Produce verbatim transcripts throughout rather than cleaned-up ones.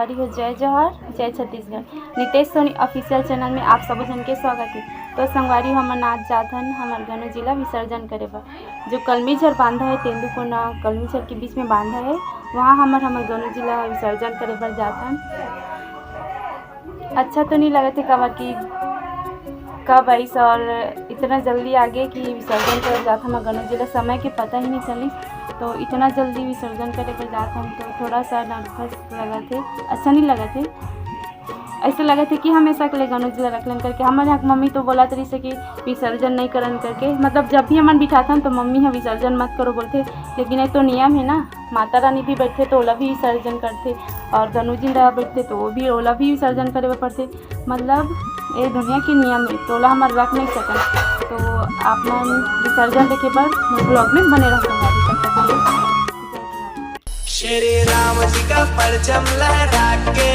संगवारी हो, जय जोहार, जय छत्तीसगढ़। नितेश सोनी ऑफिशियल चैनल में आप सबो झन के स्वागत हे। तो संगवारी, हमन आज जात हन हमर गनोजी ला विसर्जन करे बर। जो कलमी झर बांधा है, तेंदूकोना कलमी झर के बीच में बांधा है, वहाँ हमर, हमर गनोजी ला विसर्जन करे बर जात हन। अच्छा तो नहीं लगत है, काबर कि कब आइस और इतना जल्दी आ गे कि विसर्जन करे जात हम गणेश जी ला, समय के पता ही नहीं चलिस। तो इतना जल्दी विसर्जन करे बर जात हम तो थोड़ा सा नर्वस लगत है, अच्छा नहीं लगत है। ऐसे लगत है कि हमेशा के लिए गणेश जी ला रख लेन करके। हमर यहाँ के मम्मी तो बोलत रहिस है कि विसर्जन नहीं करन करके, मतलब जब भी हमन बिठाथन तो मम्मी ह विसर्जन मत करो बोलथे, लेकिन ये तो नियम है ना। माता रानी भी बैठे तो ओला भी विसर्जन करथे, और गणेश जी ला बैठे तो वो भी, ओला भी विसर्जन करे बर पड़थे। मतलब ये दुनिया के नियम है, तो ओला हमन रख नहीं सकन। तो आप मन विसर्जन देखे बर मोर ब्लॉग में बने रहो संगवारी। तब तक के लिए जय जोहार। श्री राम जी का परचम लहरा के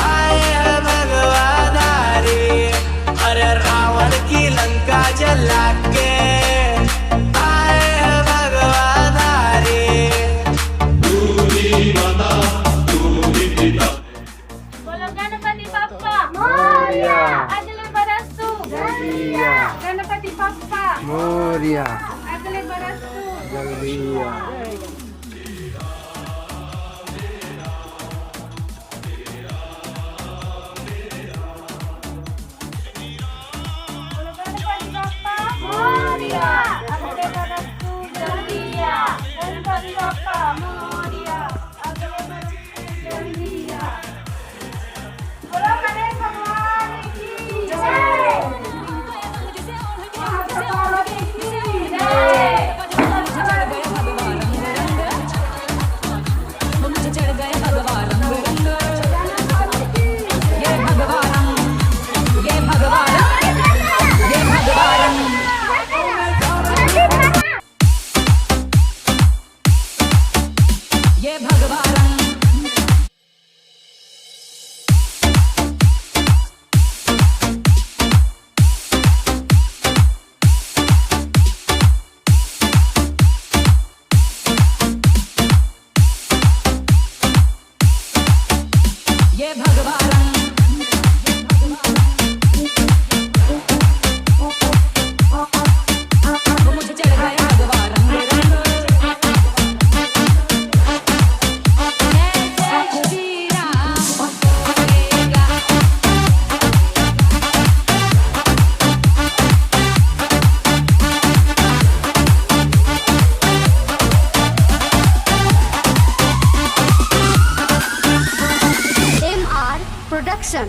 आए हैं भगवान हरि, अरे रावण की लंका जला के आए हैं भगवान हरि। बोलो गणपति बप्पा मोरया। अगले बरस तू जल्दी आ। गणपति बप्पा मोरया। अगले बरस तू जल्दी आ। बोलो गणपति बप्पा मोरया। अगले बरस तू जल्दी आ। गणपति बप्पा मोरया। अगले बरस तू जल्दी आ। बोलो गणेश भगवान की जय। महादेव की जय। M R production.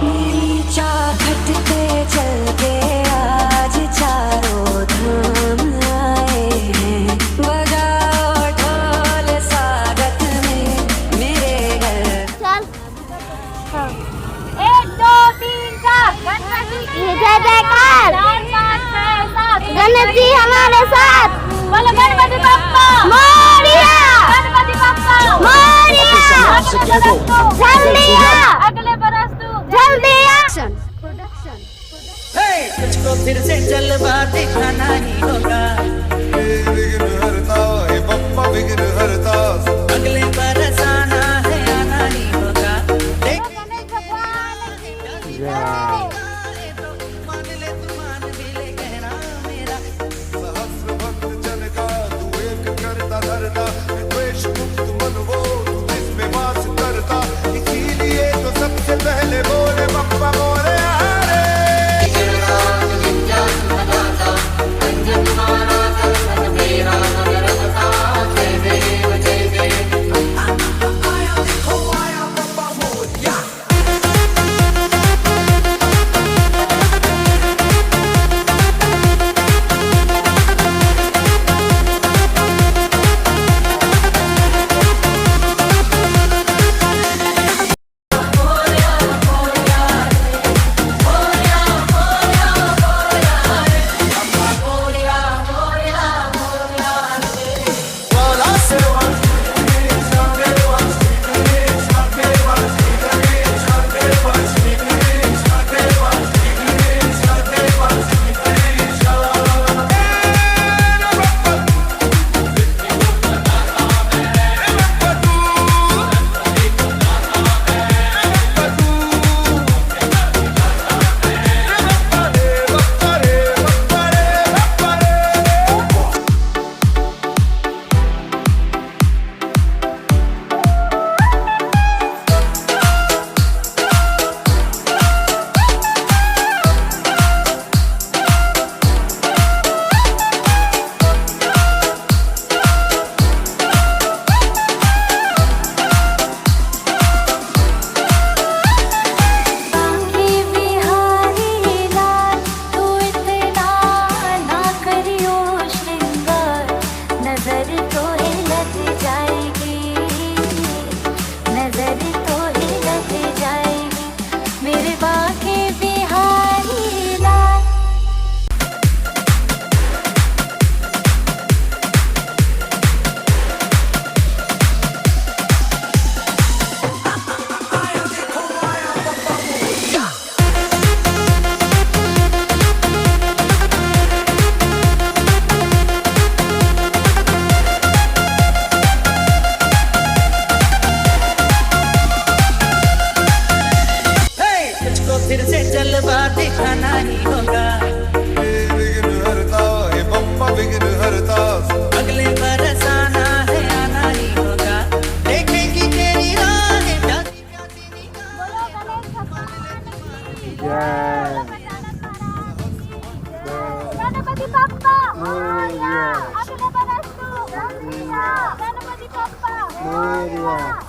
मेरी चाहत पे चल के आज चारों धाम आए हैं। बजाओ ढोल स्वागत में मेरे घर। चल। एक, दो, तीन, चार। गणपति की जय जयकार। चार, पाँच, छह, सात। गणेश जी हमारे साथ। बोलो गणपति बप्पा मोरया। गणपति बप्पा मोरया। अगले बरस तू। जल्दी आ। अगले बरस तू। जल्दी आ। प्रोडक्शन। हे, तुझको फिर से जलवा दिखाना ही होगा। हे विघ्न हरता, हे बप्पा विघ्न हरता। अगले बरस आना है, आना ही होगा। देख मान ले तू, मान भी ले, कहना मेरा। सहस्र भक्त जन का तू एक करता धरता, द्वेष मुक्त मन वो तू जिसमें वास करता, इसीलिए तो सबसे पहले बोले बप्पा मोरया रे। मोरया। अगले बरस तू। मोरया। गणपति बप्पा। मोरया।